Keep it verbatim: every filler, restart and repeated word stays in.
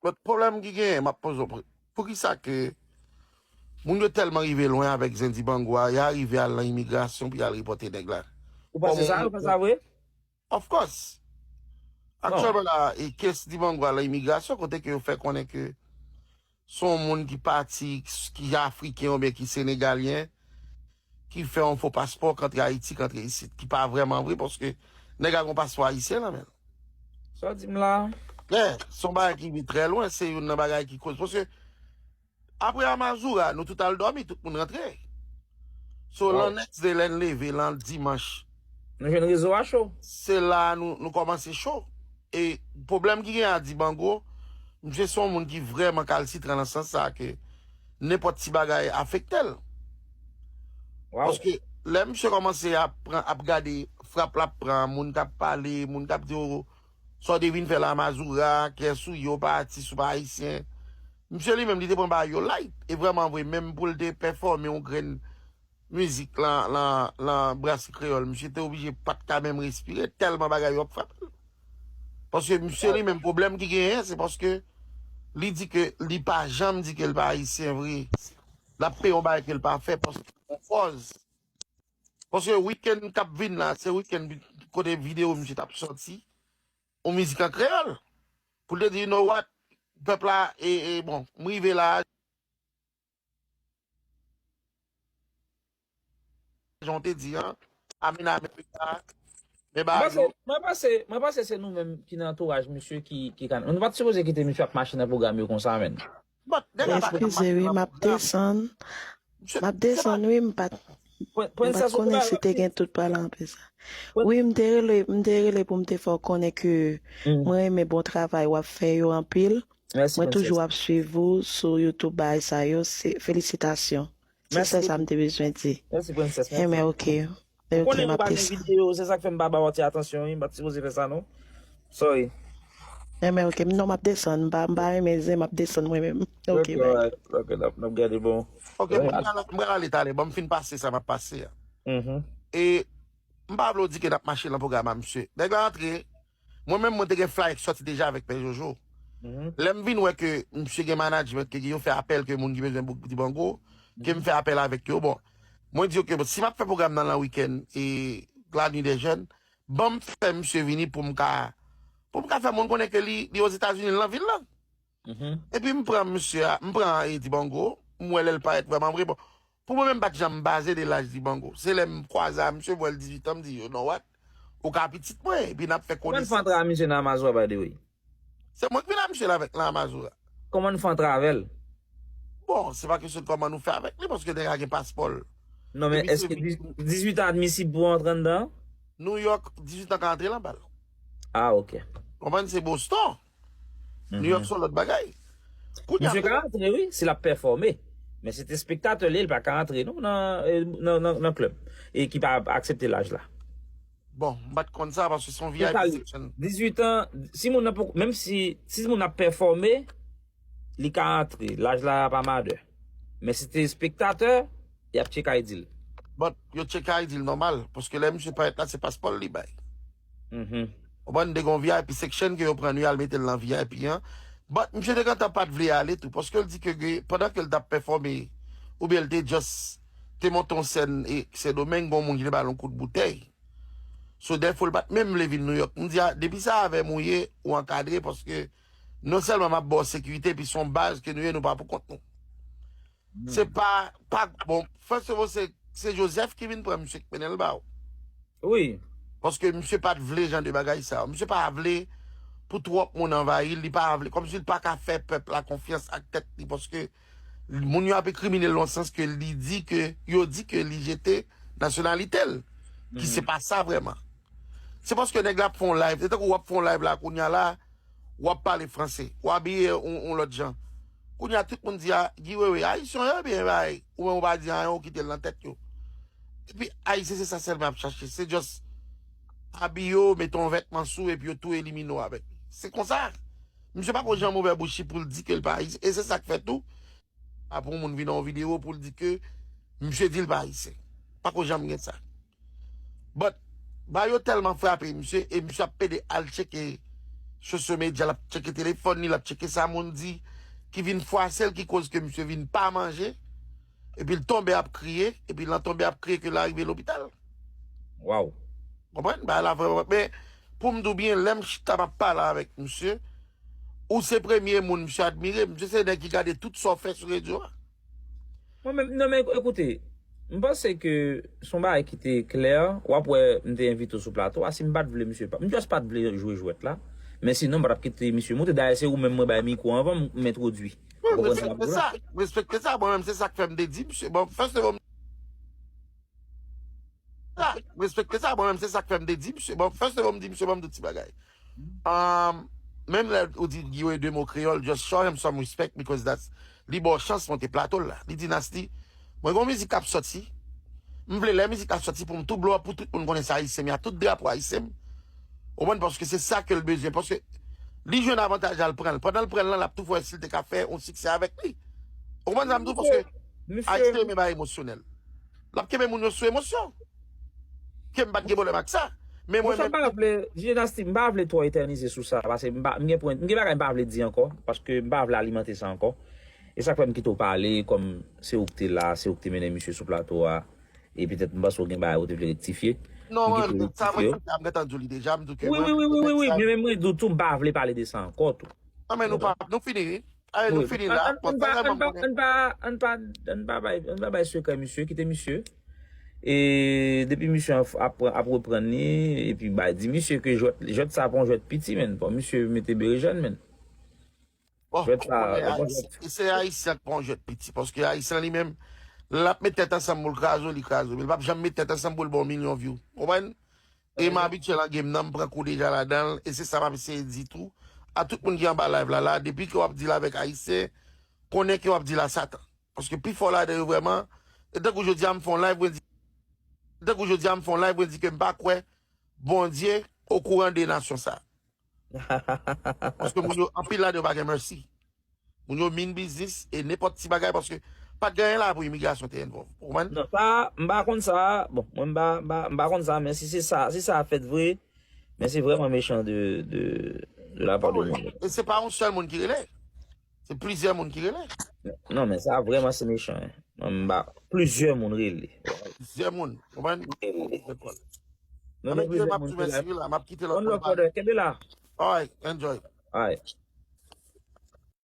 But pwoblèm ki genyen, m ap poze w pre-, poukisa ke moun yo tèlman rive lwen avèk zen Dibango a, y a rive al nan imigrasyon pou y al repòte nèg la? Ou panse sa? Ou panse sa vre? Of course. Aktyèlman la, e kes Dibango a nan imigrasyon, kote ke yo fè konnen ke se yon moun ki pati, ki afriken oubyen ki senegalyen, ki fè yon fo paspò, k antre Ayiti, k antre isit, ki pa vrèman vre, paske nèg la gen yon paspò ayisyen nan men l. Sa w di m la? Yeah, se yon bagay ki rive trè lwen, se youn nan bagay ki koz. Paske apre Amazura, nou tout al dòmi, tout moun rantre. So, lan next day, lè n leve, lan dimanch, Nou jwenn rezo a cho. Se la nou, nou kòmanse cho. E pwoblèm ki gen a Dibango, misye se yon moun ki vrèman kalsitran nan sans sa ke nenpòt ti bagay afekte l. Waw. Paske lè misye kòmanse ap pran, ap gade frap l ap pran, moun k ap pale, moun k ap di w, sa w te vin fè la Mazura, kiyès ou ye, w pa atis, ou pa ayisyen. Misye li menm, li te pran bagay yo light. E vrèman vre, menm pou l te pèfòme yon grenn mizik lan, lan, lan brasi kreyòl, misye te oblije pa t ka menm respire, tèlman bagay yo ap frape l. Paske misye li menm, pwoblèm ki genyen, se paske li di ke li pa janm di ke l pa ayisyen vre. L ap peye yon bagay ke l pa fè paske yon kòz. Paske wikenn k ap vin la, se wikenn kote videyo misye t ap sòti, yon mizik an kreyòl. Pou l te di, you know what, pèp la, e, e, bon, m rive la, jan w te di an, I'm in America, men ba Mwen panse, mwen panse, mwen panse se nou menm ki nan antouraj misye ki, ki ka. Nou pa t sipoze kite misye ap mache nan pwogram yo konsa, menn. But nèg la pa ka Eskize wi, m ap desann. M ap desann wi, m pa t, m pa t konnen si te gen tout pale anpil sa. Wi, m te rele, m te rele pou m te fè w konnen ke mwen renmen bon travay w ap fè yo anpil. Mwen toujou ap swiv ou sou YouTube, bagay sa yo, se felisitasyon. Se sèl sa m te bezwen di. Mèsi, Princess. Enben, ok. Ou konnen nou pa gen videyo, se sa k fè m pa ba w ti atansyon, wi, m pa t sipoze fè sa, non. Sorry. Enben, ok. Non, m ap desann. M pa, m pa renmen zen, m ap desann mwen menm. Ok, bye. Ok, n ap, n ap gade, bon. Ok, m pral, m pral ale talè. Bon, m fin pase sa m ap pase a. E m pa vle w di ke n ap mache lan pwogram a misye. Nèg la antre, mwen menm, mwen te gen flyer k sòti deja avèk Pè Jojo. Lè m vin wè ke misye gen management, ke yo fè apèl ke moun ki bezwen bouk Dibango, ke m fè apèl avèk yo. Bon, mwen di yo ke si m ap fè pwogram nan lan wikenn e la nuit des jeunes, ban m fè misye vini pou m ka, pou m ka fè moun konnen ke li, li Ozetazini, l nan vil lan. Epi m pran misye a, m pran e Dibango, m wè lè l parèt vrèman vre. Bon, pou mwen menm, m pa t janm baze de laj Dibango. Se lè m kwaze a misye, m wè l dizuit an, m di, you know what? Ou ka pitit mwen, epi n ap fè konesans. Kòman n fè antre a misye nan Amazura, by the way? Se mwen ki vin a misye la avèk lan Amazura. Kòman n fè antre avè l? Bon, se pa kesyon de kòman nou fè avèk li, paske nèg la gen paspò l. Non, men èske dizuit an admisib pou antre anndan? New York, dizuit an ka antre lan bal. Ah, ok. Konprann, se Boston. New York se yon lòt bagay. Misye ka antre, wi, si l ap pèfòme. Men se te espektatè li, li pa ka antre, non, nan, nan, nan, nan klèb. E ki pa aksepte laj la. Bon, m pa t konn sa, paske se yon V I P section. Dizuit an, si moun nan poko, menm si, si moun ap pèfòme, li ka antre. Laj la pa madè. Men si te espektatè, y ap check I D l. But yo check I D l nòmal, paske lè misye parèt la, se paspò l li bay. Ou konprann, te gen yon V I P section ke yo pran, yo al mete l nan V I P an. But misye te gentan pa t vle ale tou, paske l di ke pandan ke l t ap pèfòme, oubyen l te just te monte yon sèn e Sendomeng, gen yon moun ki te ba l yon kout boutèy. So, dèfwa l pa t menm vle vin New York. M di, a, depi se avè m ou ye, ou ankadre, paske non sèlman m ap ba w sekirite, epi se yon baz ke nou ye, nou pa pou kont nou. Se pa, pa, bon, first of all, se, se Joseph ki vin pran misye ki mennen l ba w. Wi. Paske misye pa t vle jan de bagay sa yo. Misye pa vle pou twòp moun anvayi l, li pa vle, kòmsi l pa ka fè pèp la konfyans ak tèt li, paske moun yo ap enkrimine l nan sans ke li di ke, yo di ke li jete nasyonalite l, ki se pa sa vrèman. Se paske nèg la ap fè yon live, se tankou w ap fè yon live la, kounye a la, w ap pale franse, w abiye yon, yon lòt jan. Kounye a, tout moun di, a, Guy Wewe, Ayisyen yo byen bay, ou menm ou pa di anyen, ou kite l nan tèt yo. Epi, Ayisyen se sa sèlman y ap chache, se just abiye w, mete yon vètman sou, epi yo tou elimine w avèk li. Se konsa. Misye pa ko janm ouvè bouch li pou l di ke l pa Ayisyen, e se sa k fè tou, apre yon moun vin nan yon videyo pou l di ke misye di l pa Ayisyen. Pa ko janm gen sa. But, bagay yo tèlman frape misye, e misye ap pede al tcheke social media, l ap tcheke telefòn li, l ap tcheke sa moun di, ki vin fwase l, ki koz ke misye vin pa manje, epi l tonbe ap kriye, epi l tonbe ap kriye ke l arive lopital. Waw. Konprann? Bagay la vrèman. Men, pou m di w byen, lè m chita m ap pale avèk misye, ou se premye moun misye admire. Misye se nèg ki gade tout sa w fè sou redio a. Mwen menm, non, men ekoute, m panse ke se yon bagay ki te klè. W ap wè, m te envite w sou plato a. Si m pa t vle, misye pa, m just pa t vle jwe jwèt la. Men sinon, m pa t ap kite misye monte. Dayè, se ou menm mwen bay mikwo anvan m entwodui. Wi, m respekte sa. M respekte sa. Mwen menm, se sa k fè m te di misye. Bon, first of all, sa, m respekte sa. Mwen menm, se sa k fè m te di misye. Bon, first of all, m di misye, ban m di yon ti bagay. Um, menm lè ou di Guillaume de mo kreyòl, just show him some respect because that's, li ba w chans monte plato l la. Li di, Nasty, mwen gon mizik k ap sòti. M vle lè mizik la sòti pou m tou blow up pou tout moun konnen se ayisyen m ye, tout drapo ayisyen m. Ou konprann? Paske se sa ke l bezwen. Paske li jwenn avantaj la, l pran l. Pandan l pran l lan, l ap tou fè wè si l te ka fè yon siksè avèk li. Ou konprann sa m di w? Paske Ayisyen renmen bagay emosyonèl. L ap kenbe moun yo sou emosyon. Ke m pa t gen pwoblèm ak sa. Men mwen Monchè, m menm, pa vle, Dinasty, m pa vle twò etènize sou sa, paske m pa, m gen pwen, m gen bagay m pa vle di ankò, paske m pa vle alimante sa ankò. E sa k fè m kite w pale, kòm se ou ki te la, se ou ki te mennen misye sou plato a, e petèt m panse w gen bagay ou te vle rektifye. non, M mwen, kite w sa mwen rektifye. Fèt la, m gentan di w li deja, m di w ke Wi, mwen wi, wi, menm wi, wi, nèg wi, sa, men menm mwen di w tou, m pa vle pale de sa ankò tou. Non, men nou pa, nou fini, wi. Aye, nou Wi. fini An, la. an, an pa, an pa, an pa, an pa, an pa, an pa bay, an pa bay sekrè misye, kite misye. E depi misye ap, ap, ap reprann li, epi bay, di misye ke jwèt, jwèt sa pa yon jwèt piti, menn. Fò misye mete berejèn, menn. Bon, Jwèt sa, konnen bon, Ayisyen, e se Ayisyen k pa yon jwèt piti, paske Ayisyen li menm, l ap met tèt ansanm pou l kraze w, li kraze w. Men l p ap janm met tèt ansanm pou l ba w milyon view. Konprann? E m abitye nan game nan, m pran kou deja ladan l, e se sa m ap eseye di tou. A tout moun ki anba live la, la, depi ke w ap deal avèk Ayisyen, konnen ke w ap deal a Satan. Paske pifò ladan yo vrèman, e tankou jodi a m fè yon live, mwen di, tankou jodi a m fè yon live, mwen di ke m pa kwè Bondye okouran de nasyon sa. Paske moun yo, anpil ladan yo pa gen mercy. Moun yo mean business e nenpòt ti bagay, paske pa t gen anyen la pou imigrasyon te envolve. Ou konprann? Non, sa, m pa konn sa. Bon, mwen m pa, m pa, m pa konn sa, men si se sa, si sa fèt vre, men se vrèman mechan de, de, de la part de Wi. moun. E se pa yon sèl moun ki rele. Se plizyè moun ki rele. Non, men sa vrèman se mechan, hein. Mwen m pa, plizyè moun rele. Plizyè moun. Konprann? Rele. Lekòl. Non, Anben, men plizyè m ap moun di ki la. mèsi la, m ap kite One lòt love, brother. Kenbe la. Alright, enjoy. Alright.